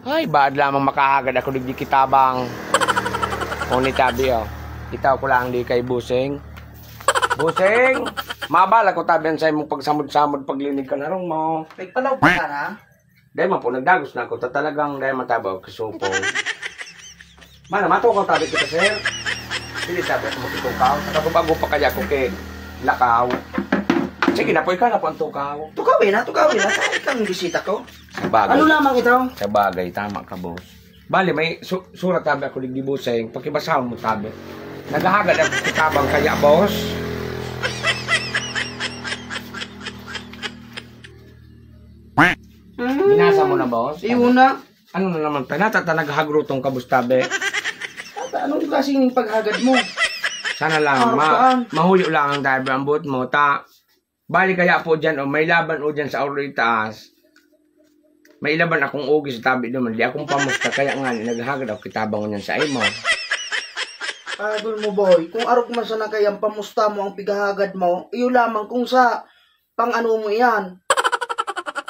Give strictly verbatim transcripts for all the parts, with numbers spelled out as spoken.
Ay, baad lamang makahagad ako digdi kitabang. Kung ni tabi, oh. Itaw ko lang di kay Busing. Busing! Mabala ko tabi ang sa imong pagsamod-samod paglinig kan harong mo. Nagpalaw pa ka na? Dahil man po, nagdagos na ako. Ta talagang dahil mataba o kasupong. Mana, matukaw tabi kita, sir. Hindi tabi ako magtukaw. Nakababago pa kaya ako kay lakaw. Sige na po, ikaw na po ang tukaw. Tukawin na, tukawin na. Kaya kang bisita ko. Sa bagay. Ano lamang ito? Sa bagay, tama ka, boss. Bali, may su- surat tabi ako digdi, Busing. Pakibasahon mo tabi. Naghahagad ako kitabang kaya, boss. Binasa mo na, boss? Iyo na. Ano na naman, ta? Nata ta naghahagad tong kabos tabi. Ata, anong klaseng paghagad mo? Sana lang, ma- Arkaan. Mahuyo lang ang tabi ang buot mo, ta. Bali kaya po dyan, o may laban o dyan sa ulo itaas. May laban akong ugi sa tabi naman. Di akong pamusta, kaya nga, naghahagad ako kitabang niyan sa imo. Pagul mo, boy. Kung arog man sana kaya ang pamusta mo ang pighahagad mo, iyo lamang kung sa pang ano mo iyan.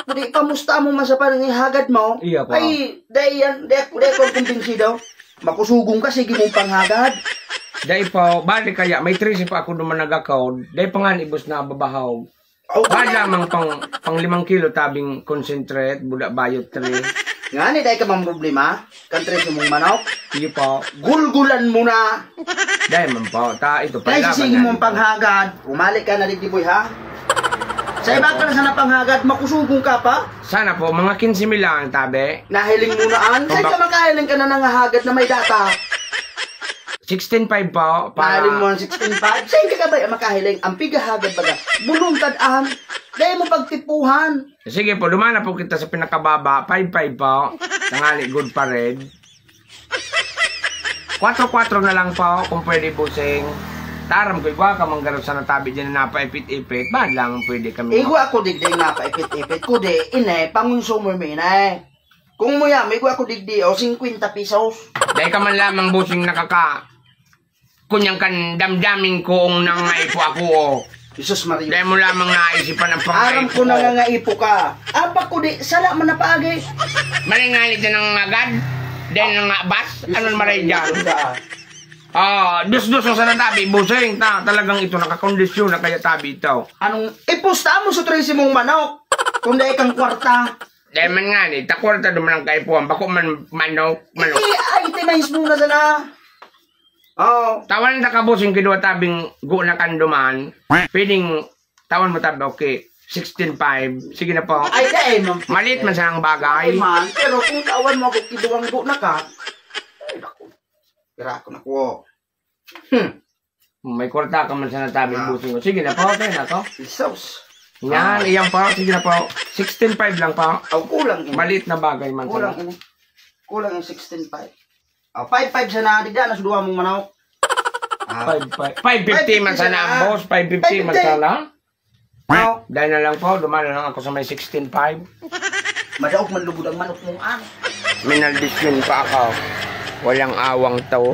Kundi pamusta mo man sa panangihagad mo, Iya pa. Ay, dai yan, dai, dai ko kumbinsido. Makusugong ka, sige mong panghagad. Dai pa, bali kaya, may trese pa ako naman nagakaw. Dai pa nga ni boss na babahog. Oh, Bali lamang pang, pang limang kilo tabing concentrate, buda bayo three. Ngani, dai ka mang problema? Kan trese mong manok? Sige po. Gulgulan mo na! Dai man po. Ta, ito pa Dai laban sisigi na mong ito. Panghagad. Umali ka na digdi, boy, ha? Sa iba Opo. Ka na sana panghagad, makusugong ka pa? Sana po, mga quince mil lang ang tabi. Nahiling mo na, an? Saan Kumba- ka makahiling ka na nangahagad na may data? Sixteen five po. Para Nahiling mo ang sixteen five? Saan ka ba makahiling? Ang pighahagad baga, buluntad an. Dai mo pagtipuhan. Sige po, duman na po kita sa pinakababa. Five five po. Tangali good pa rin. Kwatro kwatro na lang po, kung pwede, bossing. Taram ko, igwa ka manggarot sa natabi dyan na napaipit-ipit. Bad lang, pwede kami. Igwa ko digdi napaipit-ipit. Kudi, ine, pangonsumo mi, ine. Kung muya, may igwa ko digdi, o, singkwenta pesos. Dahil ka man lamang, bossing, nakaka-, kunyang kan damdamin ko ang nangaipo ako, oh. Jesus Maria. Dahil mo lamang naisipan ang pangaipo Aram ko ko. Nangangaipo ka. Apa ko di, sala man na paagi. Malingalit na nangangagad. Dahil nangabas. Jesus Ano maray Maria, dyan? Buddha. Ah, dos-dos ang sana tabi, bossing. Ta, talagang ito, nakakondisyon na kaya tabi ito. Anong ipusta mo sa trese mong manok? Kung dai kang kwarta. Dahil man nga ni, ta kwarta duman ang kaipuhan. Bako man manok, manok. Eh, ay, itimize mo na sana. Oo. Tawan ta ka, bossing, kidwa tabing go na kanduman. Pwedeng tawan mo tabi, okay. Sixteen five. Sige na po. Ay, dai man. Malit man sa ang bagay. Ay, man. Pero kung tawan mo ako, kiduwang go na ka. Ay, naku. Pira ko na ko. Hmm. May kwarta ka man sa natabi, Ah. Bossing ko. Sige na po, okay na to. Jesus. Yan, Ah. Iyan po. Sige na po. Sixteen five lang po. Aw, kulang ini. Malit na bagay man Kulang sana. Ini. Kulang yung sixteen five. Oh, five five sana, digda na sa duwa mong manok. Ah. Five five. Five fifty man sana, boss. Five fifty man sana. Oh. Dahil na lang po, duman na lang ako sa may sixteen five. Madaog man lugod ang manok mong ano. Minaldisyon pa ako. Walang awang to.